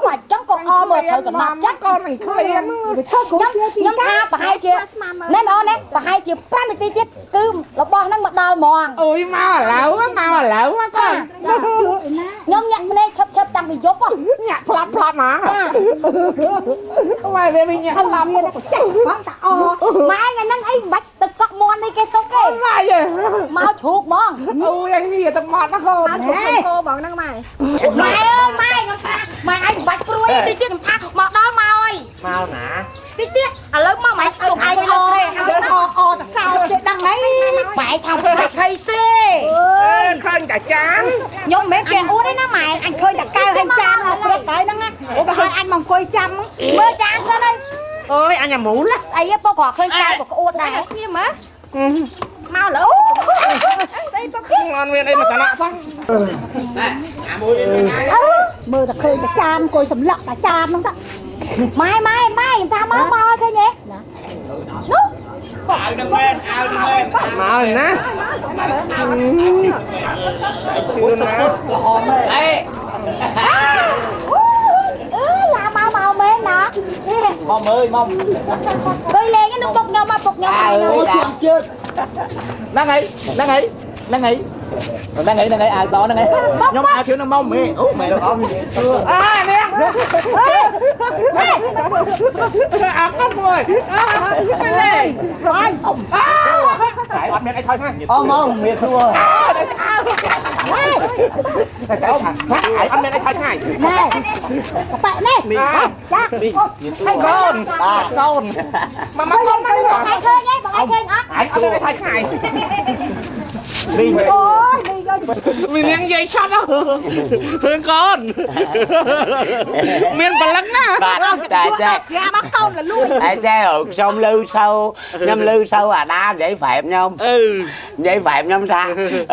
ក៏អញ្ចឹងក៏អមើលត្រូវកំណត់ចិត្ត កូននឹងឃ្លាន ខ្ញុំខ្ញុំថាប្រហែលជាណែបងអូនណែប្រហែលជា5នាទីទៀតគឺរបស់ហ្នឹងមកដល់ហ្មង អូយមកឥឡូវមកឥឡូវកូន ខ្ញុំញាក់ភ្នែកឈប់ឈប់តាំងពីយប់ហ៎ ញាក់ផ្លាប់ផ្លាប់ហ្មងម៉ែវាវិញញាក់ផ្លាប់ ចេះបងតាអូម៉ែថ្ងៃហ្នឹងអីមិនបាច់ទៅកក់មន់នេះគេទុកទេ ម៉ែ មកជ្រូកហ្មង អូយអីទឹកមាត់ណាកូន មកជ្រូកគោហ្មងហ្នឹងម៉ែ ម៉ែអើយម៉ែខ្ញុំថាម៉ែឯងមិនបាច់ព្រួយតិចទៀតខ្ញុំថាមកដល់មកហើយ មកណា តិចទៀតឥឡូវមកម៉ែទុកឯងអូ អូអូតសោចេះដឹងហី ម៉ែថាមិនបាច់ភ័យទេ អើឃើញតែចាន ខ្ញុំមិនមែនជាអួតទេណាម៉ែអញឃើញតែកៅហើយចានមកព្រឹកហើយហ្នឹងណា អូបើឲ្យអញមកអង្គុយចាំ មើលចានសិនហើយ អើយអញអាមូល ស្អីពកក៏ឃើញកៅក៏ក្អួតដែរ ស្ងៀមហ៎មកលើស្អីពក អត់មានអីមកតំណក់សោះ មើលតែឃើញតែចានអង្គុយសម្លឹកតែចានហ្នឹងតា ម៉ែម៉ែម៉ែខ្ញុំថាមកមកឃើញទេនោះ អាវនឹងមែនអាវនឹងមែនមកណាជឿណា ល្អមែនអេ អឺឡាមកមកមែនណា មកមើលមក ទៅលេងនោះពុកខ្ញុំមកពុកខ្ញុំហើយ ជឿហ្នឹងហើយហ្នឹងហើយហ្នឹងហើយហ្នឹងហើយហ្នឹងហើយអាវសហ្នឹងហើយខ្ញុំអាវជឿនឹងមកមេអូមែនអត់ អានេះអាកុំមួយអើលេង បាយ អត់មានអីថយហ្នឹង អមមកមានសួរ តែអត់មានអីថយថ្ងៃ ណែប៉ែនេះចា ហើយកូនកូនមកមកកូនមក បងឯងឃើញទេបងឯងឃើញអត់ អត់មានអីថយថ្ងៃ នេះ អូយនេះយក មាននាងយាយឆាត់ហឿងកូនមានបលឹងណា បាទតែចេះ ស្រាមកកូនលលួយ តែចេះខ្ញុំលឺសូវខ្ញុំលឺសូវអាដានិយាយប្រែបខ្ញុំ អឺ និយាយប្រែបខ្ញុំថា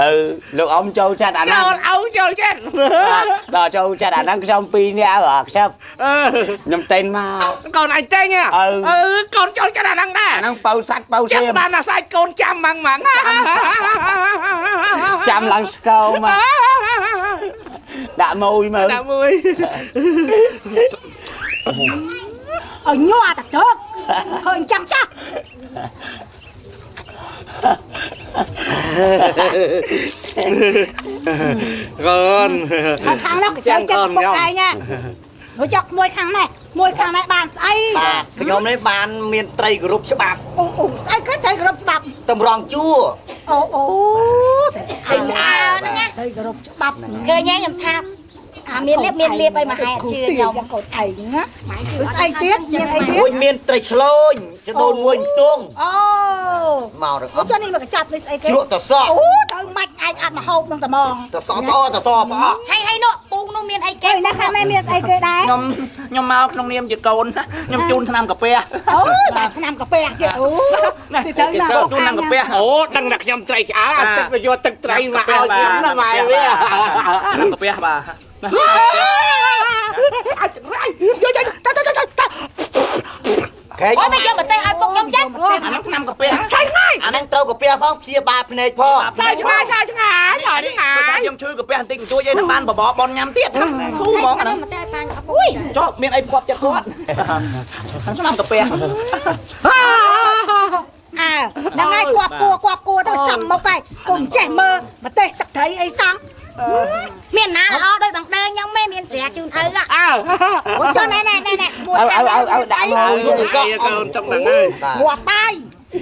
អឺលោកអ៊ំចូលចិត្តអាហ្នឹង ចូលឪចូលចិត្ត ដល់ចូលចិត្តអាហ្នឹងខ្ញុំពីរនាក់អើខ្ញុំ អឺ ខ្ញុំទិញមក កូនអញទិញអឺកូនចូលចិត្តអាហ្នឹងដែរ អាហ្នឹងបើសាច់បើសៀ ចាំ ម បានអាសាច់កូនចាំហ្មងហ្មង ចាំឡើងស្គរមកដាក់មួយមើល ដាក់មួយ ឲ្យញ័រតែទឹកឃើញចាំចាស់ កូន ហើយខាងនោះគេចូលចិត្តពុកឯងណានោះចុកមួយខាងនេះមួយខាងនេះបានស្អី បាទខ្ញុំនេះបានមានត្រីគោរពច្បាប់ អូអូស្អីគេត្រីគោរពច្បាប់ តម្រង់ជួរ អូអូត្រីឆ្អើហ្នឹងណាត្រីគោរពច្បាប់ ឃើញទេខ្ញុំថាអាមានលៀបមានលៀបអីមកហែជឿខ្ញុំ កូនឯងណាស្អីទៀតមានអីទៀត មួយមានត្រីឆ្លូញចដូនមួយទង អូ មកទាំងអស់ ចុះនេះមកកញ្ចប់នេះស្អីគេ ជ្រក់តសក់ អូទៅម៉ាច់ឯងអត់មកហូបនឹងត្មង តសក់តតសក់ផ្អក ហើយហើយនោះពូងនោះមានអីគេ គេណាខាងនេះមានស្អីគេដែរ ខ្ញុំខ្ញុំមកក្នុងនាមជាកូនខ្ញុំជូនថ្នាំកាពះ អូបាទថ្នាំកាពះទៀតអូទីទៅណា ជូនថ្នាំកាពះ អូដឹងតែខ្ញុំត្រីឆ្អើអត់ទឹកទៅយកទឹកត្រីមកឲ្យខ្ញុំណាម៉ែវា ថ្នាំកាពះបាទ អាចរៃយកយកទៅទៅទៅទៅ ខេ អូយមិនយកមកទេឲ្យពុកខ្ញុំចឹង អាហ្នឹងថ្នាំកាពះ ឆៃថ្ងៃ អាហ្នឹងត្រូវកាពះផងព្យាបាលភ្នែកផង ឆៃឆ្ងាយឆៃឆ្ងាយឆៃឆ្ងាយ តែខ្ញុំឈឺកាពះបន្តិចបន្តួចអីនឹងបានបបរបនញ៉ាំទៀតធូរហ្មងអាហ្នឹង អូយ ចុះមានអីផ្គាប់ចិត្តគាត់ថ្នាំកាពះ អើហ្នឹងហើយគប់គួគប់គួទៅសំមុខហើយគុំចេះមើលម្ទេសទឹកត្រីអីសោះ មានណាល្អដោយបងដើខ្ញុំទេមានស្រាជូនឪ អើ អូចុះណែណែណែណែមួយ អៅអៅអៅដាក់មក កូនចុងហ្នឹងហើយ ងាប់បាយ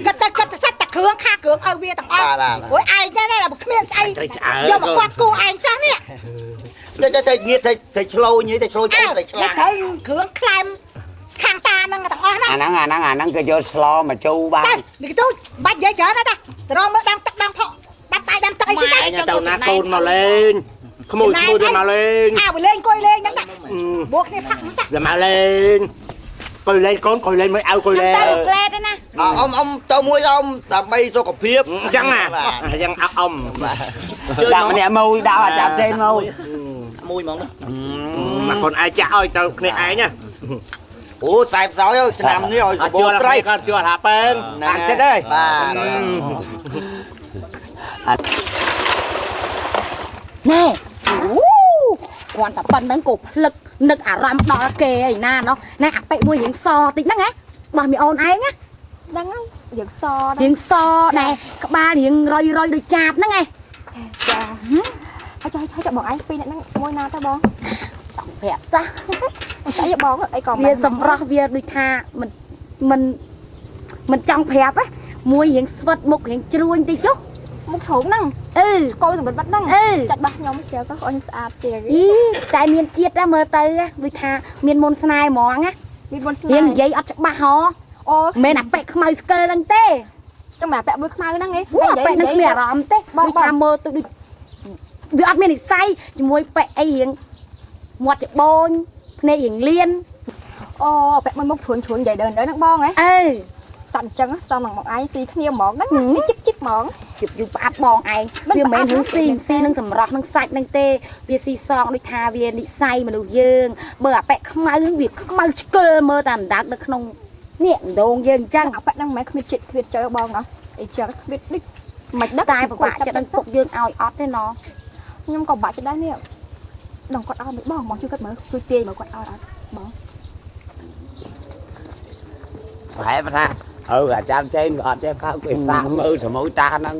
គិតទៅគិតទៅសិតតែគ្រឿងខាគ្រឿងឪវាទាំងអស់អូយឯងណែណែគ្មានស្អីយកមកគាត់គូឯងសោះនេះ ទៅទៅងៀតទៅទៅឆ្លូញទៅឆ្លូញទៅឆ្លាក់ ទៅគ្រឿងក្លែមខាងតាហ្នឹងទាំងអស់ហ្នឹង អាហ្នឹងអាហ្នឹងអាហ្នឹងគេយកស្លមកជូរបាន តែនេះទូបាច់និយាយច្រើនណាតាត្រង់មើលដាំទឹកដាំផកដាំបាយដាំទឹកអីស៊ីតា ទៅណាកូនមកលេងក្មួយក្មួយវាមកលេង អើវាលេងអង្គុយលេងហ្នឹងតាបួកគ្នាផឹកហ្នឹងតា វាមកលេងកុយលេងកូនកុយលេងមិនឲ្យកុយលេង តែផ្លែទេណា អ៊ំអ៊ំទៅមួយអ៊ំដើម្បីសុខភាព អញ្ចឹងណាអញ្ចឹងអ៊ំ ដាក់ម្នាក់មួយដាក់អាចាប់ចេញមួយ មួយហ្មង មកកូនឯងចាក់ឲ្យទៅគ្នាឯងណា អូសែបសោយឆ្នាំនេះឲ្យសម្បូរត្រី គាត់ជួហាប៉ែងអានចិត្តហើយ បាទ ណែអូ គ្រាន់តែប៉ុណ្្នឹងក៏ភ្លឹកនឹកអារម្មណ៍ដល់គេឯណាណោះណាអាប៉ិមួយរៀងសតិចហ្នឹងហ៎បោះមីអូនឯងណា ហ្នឹងហើយយើងសដែរ រៀងសដែរក្បាលរៀងរុយរុយដូចចាបហ្នឹងហ៎ ចាហើយចុះហើយចុះបងឯងពីរអ្នកហ្នឹងមួយណាទៅបង ចង់ប្រាប់សោះ ស្អីបងអីក៏ វាសម្រស់វាដូចថាមិនមិនមិនចង់ប្រាប់ហ៎មួយរៀងស្វិតមុខរៀងជ្រួញតិចចុះ មុខធំហ្នឹង អឺ ស្គលសម្បត្តិបាត់ហ្នឹង អឺ ចាច់បាសខ្ញុំជឿក៏អូនស្អាតជាង អីតែមានជាតិណាមើលទៅដូចថាមានមុនស្នេហ៍ហ្មងណា មានមុនស្នេ រៀង ហ៍ និយាយអត់ច្បាស់ហ៎ អូ មិនអាប៉ិខ្មៅស្កិលហ្នឹងទេ ចឹងមកពាក់មួយខ្មៅហ្នឹងឯង អូអាប៉ិហ្នឹងគ្មានអារម្មណ៍ទេ បង ដូចថាមើលទៅដូចវាអត់មាននិស័យជាមួយប៉ិអីរៀងមាត់ច្បូញភ្នែករៀងលៀន អូពាក់មួយមុខជ្រួនជ្រួននិយាយដើរហ្នឹងបងហ៎ អឺ សត្វអញ្ចឹងសមនឹងបងឯងស៊ីគ្នាហ្មងហ្នឹងស៊ីជីបជីបហ្មង ជិបយូរផ្អាប់បងឯងវាមិនមែនរឿងស៊ីមិនស៊ីនឹងសម្រស់នឹងសាច់នឹងទេវាស៊ីសងដូចថាវានិស័យមនុស្សយើងបើអាប៉ិខ្មៅហ្នឹងវាខ្មៅឆ្កិលមើលតែអណ្ដើកនៅក្នុងនេះអណ្ដូងយើងអញ្ចឹង អាប៉ិហ្នឹងមិនមែនគ្មានជាតិគ្មានជើបងណោះអីចឹងគ្មានដូចមិនដឹង តែពិបាកចិត្តនឹងពុកយើងឲ្យអត់ទេណោះ ខ្ញុំក៏បាក់ចិត្តដែរនេះដល់គាត់ឲ្យមិនបងមកជួយគាត់មើលជួយទាយមើលគាត់ឲ្យអត់បង ប្រហែលថាអឺអាចារ្យចេញក៏អត់ចេះខោគេសាកមើលសមុយតាហ្នឹង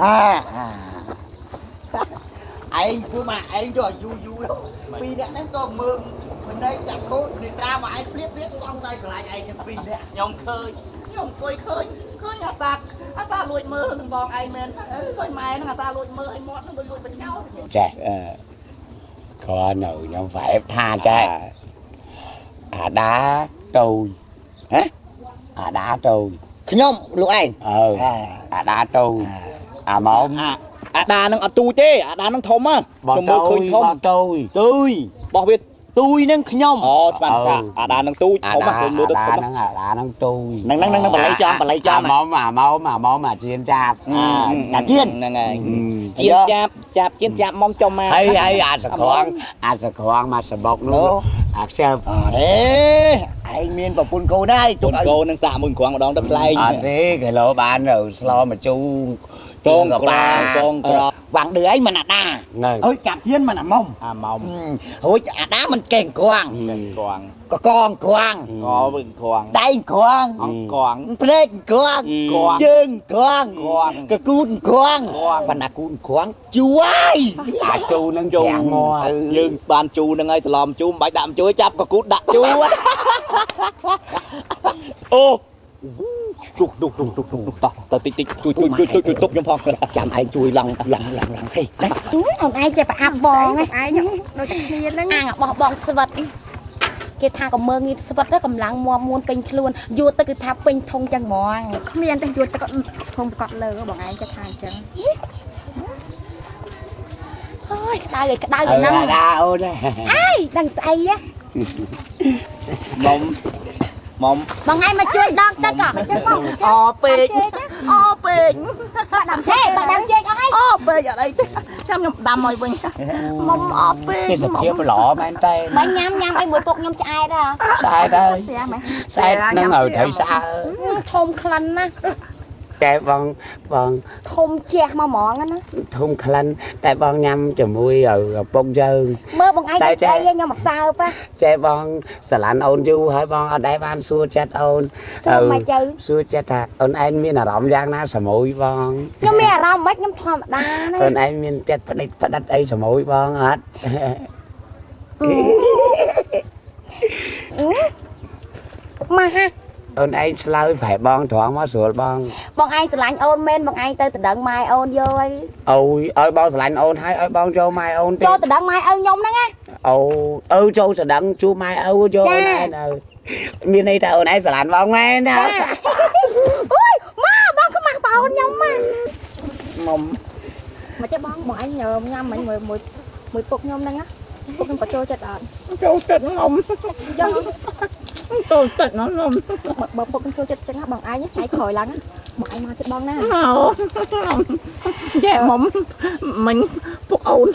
អាឯងធ្វើមកឯងយកយូរយូរពីរអ្នកហ្នឹងក៏មើលមិនដេកចាប់កូននេះត្រាមកឯងព្រៀបព្រៀបសងតែកន្លែងឯងទាំងពីរអ្នកខ្ញុំឃើញខ្ញុំអង្គុយឃើញឃើញអាសាអាសាលួចមើលនឹងបងឯងមែនអឺឃើញម៉ែហ្នឹងអាសាលួចមើលឲ្យមាត់ហ្នឹងដូចលួចបញ្ញោ ចេះគាត់នៅខ្ញុំប្រហែលថាចេះអាដាតូច ហ៎ អាដាតូច ខ្ញុំលោកឯង អឺអាដាតូចអាមុំ អាដានឹងអត់ទូចទេអាដានឹងធំហ៎ បង ខ្ញុំមើល តូច ឃើញធំ បងតូច ទូចបោះវាទូចនឹងខ្ញុំអូស្មានថាអាដានឹងទូច អា ធំ ដា ហ៎មើលទៅ អា ធំ ដាហ្នឹងអាដាហ្នឹងតូច ហ្នឹងហ្នឹងហ្នឹងបល័យចំបល័យចំ អាមុំអាមុំអាមុំអាជៀនចាប់ តាជៀនហ្នឹងហើយជៀនចាប់ចាប់ជៀនចាប់មុំចំមក ហើយហើយអាសក្រងអាសក្រងមកសបុកនោះអាខ្ជិប អរេឯងមានប្រពន្ធកូនហើយ កូនកូននឹងសាកមួយក្រងម្ដងទៅប្លែក អត់ទេគីឡូបានទៅស្លមកជូ កងក្រងកងក្រង វាងឌឺឯងមិនអាដា ហ្នឹង អើយចាប់ជៀនមិនអាមុំ អាមុំ រួចអាដាមិនកេងក្រង ក្រង កកងក្រង កវិញក្រង ដៃក្រង អង្គក្រង ភ្នែកក្រង ក្រង ជើងក្រង ក្រង កគូនក្រង ក្រង បណ្ណាគូនក្រងជួយ អាជូនឹងច្រាំងមក យើងបានជូនឹងហើយច្រឡំជូមិនបាច់ដាក់ជូចាប់កគូតដាក់ជូអូទុកទុកទុកទុកទុកតោះទៅតិចតិចជួយជួយជួយជួយទុកខ្ញុំផង ចាំឯងជួយឡងឡងឡងឡងសេណា អូនឯងចេះប្រអាប់បង ឯងដូចតែគ្នាហ្នឹង អាងបោះបងស្វិតគេថាក៏មើងងាយស្វិតទៅកម្លាំងមាំមួនពេញខ្លួនយួរទៅគឺថាពេញធុងចឹងហ្មង គ្មានទេយួរទឹកធុងសកត់លើបងឯងគេថាអញ្ចឹង អូយក្តៅឲ្យក្តៅទៅហ្នឹង អាដាអូន អើយដឹងស្អីហ៎ មុំមុំ បងឯងមកជួយដងទឹកហ៎ ចឹងបង អពេកអពេក ដាំទេបើដាំជែកអស់ហើយ អពេកអត់អីទេចាំខ្ញុំដាំឲ្យវិញមុំអពេក ទេសភាពល្អមែនតើ បើញ៉ាំញ៉ាំអីមួយពុកខ្ញុំឆ្អែតហ៎ ស្អែតហើយ ស្រាមែន ស្អែតនឹងឲ្យត្រូវស្អើ ធំក្លិនណា តែបងបង ធំជះមកហ្មងណា ធំក្លិនតែបងញ៉ាំជាមួយឪពុកយើង មើលបងឯងស្អីខ្ញុំមកសើប ចេះបងស្រឡាញ់អូនយូរហើយបងអត់ដែលបានសួរចិត្តអូន សួរមកទៅ សួរចិត្តថាអូនឯងមានអារម្មណ៍យ៉ាងណាសមួយបង ខ្ញុំមានអារម្មណ៍មិនខ្ញុំធម្មតាណា អូនឯងមានចិត្តផ្ដិតផ្ដិតអីសមួយបងអត់ ម៉ាហា អូនឯងឆ្លើយប្រហែលបងត្រង់មកស្រួលបង បងឯងស្រឡាញ់អូនមែនបងឯងទៅតដឹងម៉ែអូនយកហើយ អូយឲ្យបងស្រឡាញ់អូនហើយឲ្យបងចូលម៉ែអូនទេ ចូលតដឹងម៉ែឪខ្ញុំហ្នឹងណា អូអឺចូលតដឹងជួម៉ែឪចូលអូនឯងអើមានន័យថាអូនឯងស្រឡាញ់បងមែនណា អូយម៉ាបងខ្មាស់បងអូនខ្ញុំម៉ា មុំ មកចេះបងបងឯងញ៉ាំមិញមួយមួយមួយពុកខ្ញុំហ្នឹងណាពុកខ្ញុំក៏ចូលចិត្តអត់ ចូលចិត្តមុំ ចុះ ចូលចិត្តណាស់មុំ បើពុកខ្ញុំចូលចិត្តចឹងបងឯងថ្ងៃក្រោយឡើងបងឯងមកចិត្តបងណា អូយ៉ែមុំមិញពុកអូន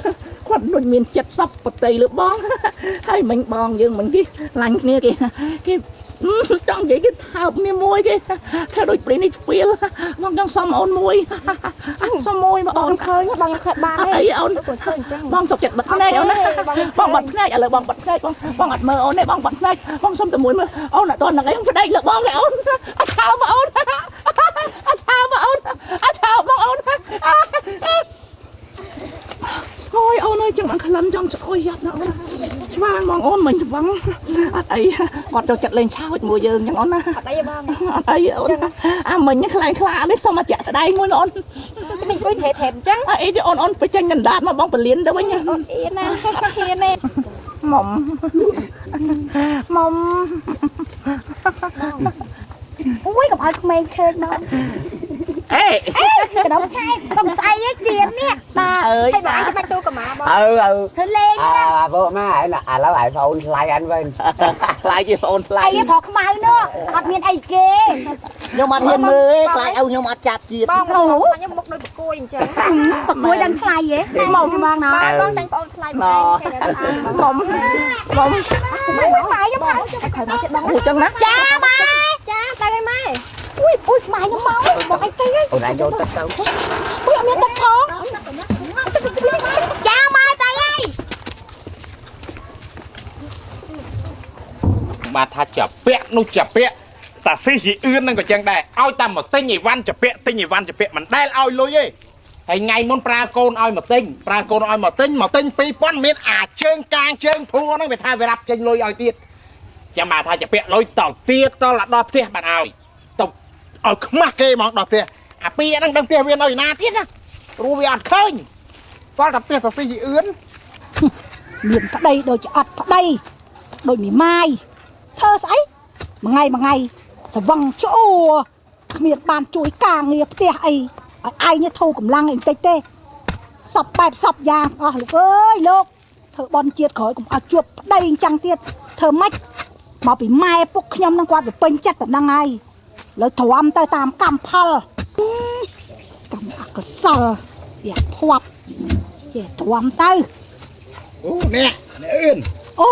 គាត់ដូចមានចិត្តសពបតីលើបងហើយមិញបងយើងមិញគេឡាញ់គ្នាគេគេ ចង់និយាយគេថើបមានមួយគេធ្វើដូចព្រីនេះស្ពាលបងចង់សុំអូនមួយសុំមួយមកអូន ឃើញបងខិតបាន អត់អីអូន គាត់ធ្វើអញ្ចឹង បងសុកចិត្តបិទភ្នែកអូនណាបងបិទភ្នែកឥឡូវបងបិទភ្នែកបងបងអត់មើលអូនទេបងបិទភ្នែកបងសុំតែមួយមើលអូនអត់តនឹងអីប្តីលើបងទេអូនអត់ថើបអូនអត់ថើបអូនអត់ថើបបងអូនអូយអូនអើយចង់បានក្លិនចង់ស្អុយយ៉ាប់ណាស់អូនឆ្វាងបងអូនមិនច្វឹងអត់អីគាត់ចូលចិត្តលេងឆោចមួយយើងចឹងអូនណា អត់អីបង អត់អីអូនអាមិញខ្លែងខ្លានេះសុំមកចាក់ស្ដែងមួយអូន មិនអង្គុយថេថេអញ្ចឹង អត់អីទេអូនអូនបញ្ចេញកណ្ដាតមកបងពលានទៅវិញ អូនអៀនណាអត់ហ៊ានទេ មុំមុំ អូយកុំឲ្យក្មេងឈើមក អេ កណ្ដុំឆែកកុំស្អីឯងជៀននេះ តាអើយ ហើយបងឯងចាំបាច់ទូកម្មាបង អឺអឺ ធ្វើលេង អាពួកម៉ែឥឡូវឯងបងថ្លៃអញវិញ ខ្លាយជាបងអូនថ្លៃ អីព្រោះខ្មៅនោះអត់មានអីគេ ខ្ញុំអត់ហ៊ានមើលទេខ្លាចឪខ្ញុំអត់ចាប់ជាតិ បងខ្ញុំមុខដូចបកួយអញ្ចឹង ប្រគួយដឹងថ្លៃហ៎មកបងណា បងបងតែងបងថ្លៃបងឯងចេះតែ មុំមុំ ម៉ែខ្ញុំហៅ ក្រោយមកទៀតបង អូចឹងណា ចាម៉ែ ចាទៅហើយម៉ែ អុយអុយម៉ែខ្ញុំមកបងអីគេ អូនឯងចូលទឹកទៅ អុយអត់មានទឹកផងចាម៉ែទៅហើយ បាទថាចាពាក់នោះចាពាក់តាស៊ីយីអឿនហ្នឹងក៏ចឹងដែរឲ្យតែមកទិញអីវ៉ាន់ចាពាក់ទិញអីវ៉ាន់ចាពាក់មិនដែលឲ្យលុយទេហើយថ្ងៃមុនប្រើកូនឲ្យមកទិញប្រើកូនឲ្យមកទិញមកទិញ2000មានអាជើងកាងជើងភួរហ្នឹងវាថាវារាប់ចេញលុយឲ្យទៀតចាំបាទថាចាពាក់លុយតទៀតតដល់ផ្ទះបានឲ្យទៅឲ្យខ្មាស់គេហ្មងដល់ផ្ទះអាពីរហ្នឹងដឹងផ្ទះវានៅឯណាទៀតណាព្រោះវាអត់ឃើញគាត់តែផ្ទះតាស៊ីយីអឿន មានប្តីដូចជាអត់ប្តីដូចមីម៉ាយធ្វើស្អីមួយថ្ងៃមួយថ្ងៃស្វឹងឆ្អួរគ្មានបានជួយការងារផ្ទះអីឲ្យឯងនេះធូរកម្លាំងអីបន្តិចទេសពបែបសពយ៉ាងអស់លោកអើយលោកធ្វើបន់ជាតិក្រោយកុំឲ្យជួបប្តីអញ្ចឹងទៀតធ្វើម៉េចមកពីម៉ែពុកខ្ញុំនឹងគាត់វាពេញចិត្តតែហ្នឹងហើយលើទ្រាំទៅតាមកម្មផលកម្មអកុសលវាភ័ព្វចេះទ្រាំទៅ អូអ្នកអ្នកអឿន អូ